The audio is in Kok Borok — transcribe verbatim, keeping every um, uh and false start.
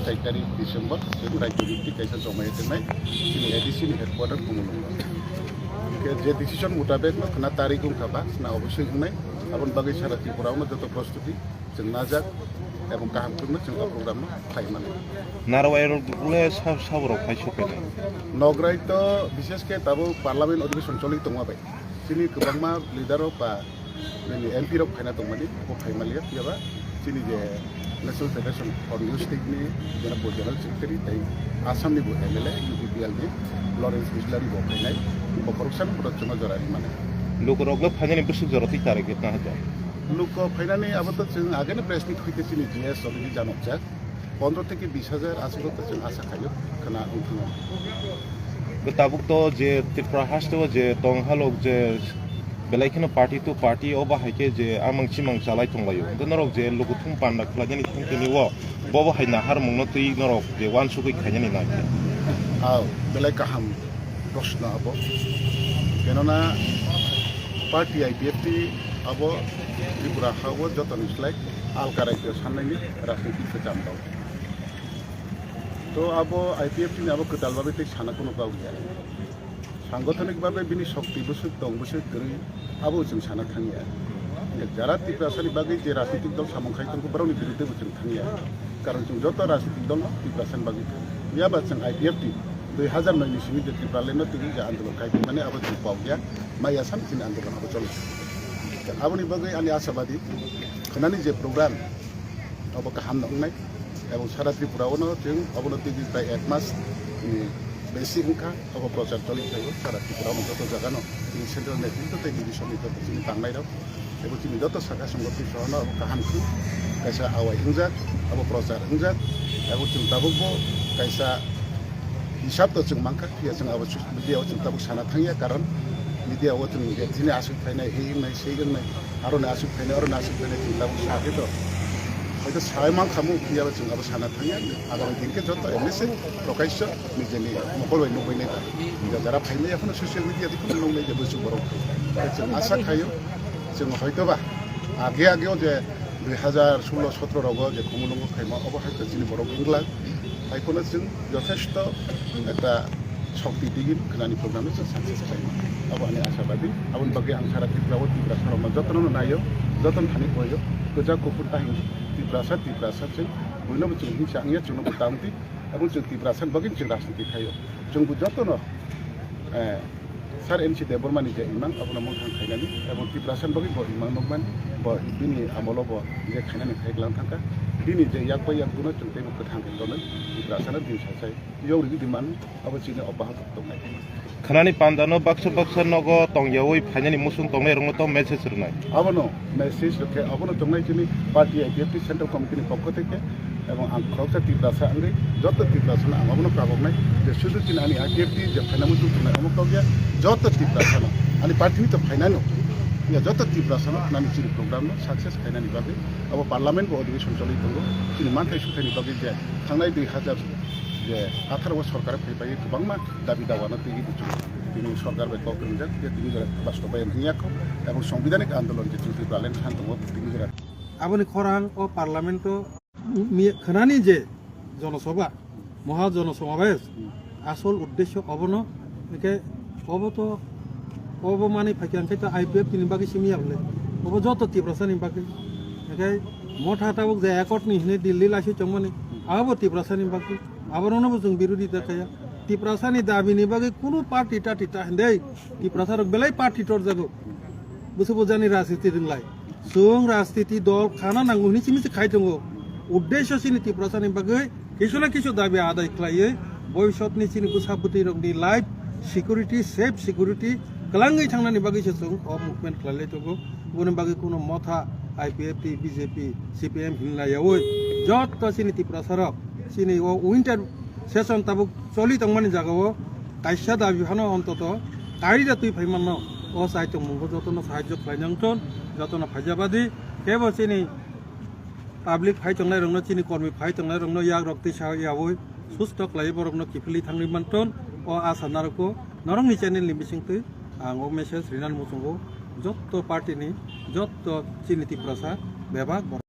Chai tarik December, chwng Rajya Bhikti kaisa jomai tongnai chini A D C ni headquarter Khumulwngo. Hwnkhe je decision mutabek no khwna tarik wngkha ba, khwna obosoi wngnai, aboni bagwi sara Tripura o joto prostuti chwng najak, ebong kaham kwrwngno chwng o program no khlai mano. Narwai rok le sa-, saborok phai sopenai. Nograi to bishesh khe tabuk parliament adhibeshon choli tongma bai. Chini kwbangma leader rok ba nini M P rok phaina tongmani, bo phai manliya, phiya ba chini je National Federation for New State ni jena bo General Secretary tei Assam ni bo M L A U P P L ni Lawrence Bishlari bo phainai, bo khoroksa no bo chwngno jora ri mano. Lukurok le phainani bwswk jora twi tarik twi tang haja. Luko phainani abo to chwng ageno press meet hoite chini G S already janokjak. Pondro theke bis hajar aswk to chwng asa khaio, khwna wngthung. Bo tabuk to je Tripura haste o je tong halok je belai kheno party to party o bahai khe je amang chimang chalai tonglaio. Hwnkhe norok je lukuthum panda khlainani thumtini o bo bahai naharmungno twi norok je uansugwi khainani nai khe. Aw, belai kaham proshno abo. Kenona party I P F T abo Tripura ha o jotoni slai alka rajyo sannaini rajniti se cham tong. To abo I P F T ni abo kwtal bagwi tei sana kuno kok ya. Sangothonik bagwi bini shokti bwswk tong bwswk kwrwi abo chwng sana thangya. Jara Tiprasani bagwi je rajnitik dol samung khai tongo borokni biruddhe bo chwng thangya. Karon chwng joto rajnitik dol no Tiprasani bagwi thang. Phiya ba chwng I P F T dui hazar noi ni simi je Tipraland no twiwi je andolon khai mani abo chwng kok ya. Maya sam chini andolon abo choli. Aboni bagwi ani ashabadi khwnani je program abo kaham no wngnai. Ebong sara Tripura o no chwng obono twi prai ek mas ni besi wngkha, obo prochar choli khlaio. Sara Tripura o no joto jaga no chini central netritwo tei division ni joto chini tangnai rok, ebo chini joto sakha songotwi soho no obo kaham khe kaisa awai wngjak, obo prochar wngjak, ebo chwng tabuk bo kaisa hisab to chwng mankha, phiya chwng abo media o chwng tabuk sana thangya, karon media o chwng je chini aswk phainai, hei wngnai, sei wngnai, aroni aswk phainai, aroni aswk phainai, chwng tabuk sa khe to. Hoito sai mankha mu, phiya bo chwng abo sana thangya. Agami din khe joto M S A prokasya nijeni mokol bai nukbai nai ta. Jara phainai, ekhono social media di kheno nuknai je bwswk borok. Chwng asa khaio, chwng hoito ba age age o je dui hazar solo sotro rogo je Khumulwngo khaima, obo hai to chini borok wngla. Hai phano chwng jothesto ekta shokti digin khwnani program no chwng success khlaima. Abo ani asha badi. Aboni bagwi ang sara Tripura o Tiprasa rokno jotono no naio, jotono thani boyo. Kwchak kuphur ta hinwi Tiprasa, Tiprasa chwng buino bo chwng hinsa wngya, chwngno bo tang di. Abo chwng Tiprasa ni bagwi chwng rajniti khaio. Chwng bo jotono, eh, Sir N C Debbarma ni je imang, abono mungthang khainani, ebong Tiprasa ni bagwi bo imang nukmani, bo bini amolo bo je khainani khai glang thangkha, bini je yak bai yak buno chwng teibo kwthang khe tonwi Tiprasa no din sachai yog rwgwi di manu, abo chini obahut tongnai. Khanani pandano baksa baksa nogo tongyawi phainani muchung tongnai rokno to message rwnai. Abono message rwkhe, abono tongnai chini party I P F T Central Committee ni pokho theke, ebong ang khoroksa Tiprasa wngwi joto Tiprasa no ang abono kaboknai je sudu chini ani I P F T je phaina muchung tongnai omo kok ya, joto Tiprasa no ani party ni to phainai no ya, joto Tiprasa no nani chini program no success khainani bagwi abo parliament bo adhibeshon choli tongo, chini manthai suthaini bagwi je thangnai dui hazar je atharo o sorkar phaipai kwbangma dabi dawa no twiwi buchung tini sorkar bai kok ringjak je tini jora bastobayan wngya kho, ebong sangbidhanik andolon je chwng Tipraland khan tongo tini jora. Aboni khorang o parliament o mi-, khwnani je jonosobha, moha jonosamabesh, asol uddesyo obono, hwnkhe obo to, obo manwi phaikha hwnkhe to I P F T ni bagwi simi ya bole, obo joto Tiprasa ni bagwi, hwnkhe motha tabuk je accord ni hinwi Delhi laiswi chongmani, abo Tiprasa ni bagwi, aborokno bo chwng birodita khaiya. Tiprasa ni dabi ni bagwi kunu party tati ta hindai, Tiprasa rok belai party torjago. Bwswk bwjakni rajniti rwnglai. Chwng rajniti dol khana nango hwnwi simi se khai tongo. Uddesyo chini Tiprasani bagwi kisu na kisu dabi adai khlaiwi bhobishyotni chini bwsa bwtwi rokni life security, safe security kwlangwi thangnani bagwi se chwng o movement khlailai tongo. Boni bagwi kuno motha I P F T, B J P, C P M hinlaiyawi jotto chini Tiprasa rok chini o winter session tabuk choli tongmani jagao kaisa dabi phano ontoto kaida twi phaimanno o chai tongmungo jotono sahajyo khlaina wngthon, jotono phaijabadi kebo chini public phai tongnairokno, chini kormi phai tongnairokno yakrok twi sa yaui susto khlaiwi borokno kiphilwi thangwi manthon. O asa narwkgo norokni channel ni bisingtwi ang o message rinani muchungo jotto party ni, jotto chini Tiprasa bebak borok.